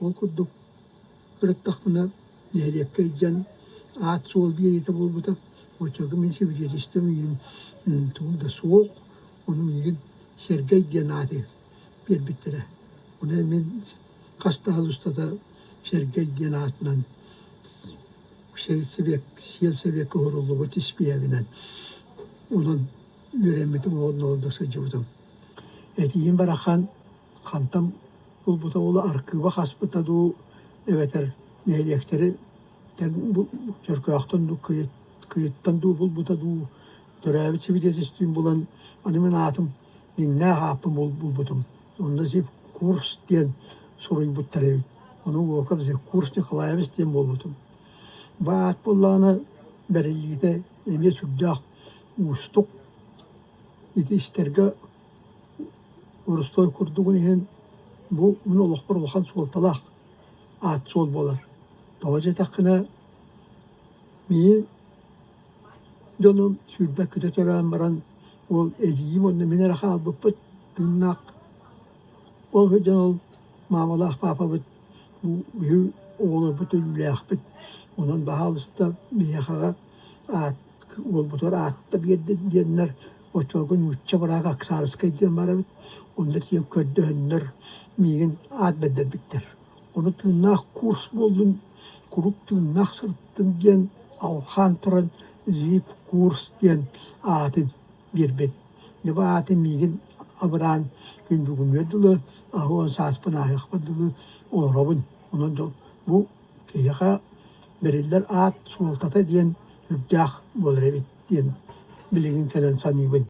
Ол курдук ырыттахпына нэһилиэккэ илдьэн аат-суол биэриитэ буолбута. Оччолорго мин сибидиэтэлистибэм миигин тугум да суох, ону миигин Сэргэй диэн ааты биэрбиттэрэ. Ону мин хас да сыл устата Сэргэй диэн аатынан сельсовекка уһуруллубут испииһэгинэн онон үөрэммитим уонна ол да сылдьыбытым. Этиим барахан хантан булбута буолуо аркыыба хаспыта дуу эбэтэр нэһилиэктэри Чөркөөхтөн дуу Кыйыттан дуу булбута дуу төрөөбүт сибидиэтэлистибин булан аны мин аатым дьиҥнээх ааппын булбутум. Онно Зевкурс диэн суруйбуттар эбит. Ону Волков Зевкурс Николаевич диэн буолбутум. Бу аат буоллаҕына бэриллиитэ эмиэ сүрдээх уустук. Ити истэргэ Боростуой курдугун иһин бу мин олохпор улахан суолталаах аат-суол буолар. Тоҕо диэтэххинэ, миигин дьонум сүүрбэккитэ төрөөн баран ол эдьиийим уонна мин эрэ хаалбыппыт тыыннаах. Ол сылдьан ол маамалаах паапабыт бу биһи оҕолорбут өлүүлээхпит, онон баһаалыста биһиэхэҕэ аат уолбутугар аатта биэрдин диэннэр оччолорго нуучча быраага Оксарскай диэн баар эбит, онно тиийэн көрдөһөннөр миигин аат бэрдэрбиттэр. Ону тыыннаах курс буоллун, куруук тыыннаах сырыттын диэн алҕаан туран ЗИП курс диэн ааты биэрбит. Дьэ бу ааты миигин абыраан күн бүгүҥҥэ дылы 80 сааспын ааһыахпар дылы олоробун. Онон бу киһиэхэ бэриллэр аат суолтата диэн үрдээх буолар эбит диэн билигин кэлэн саныыбын.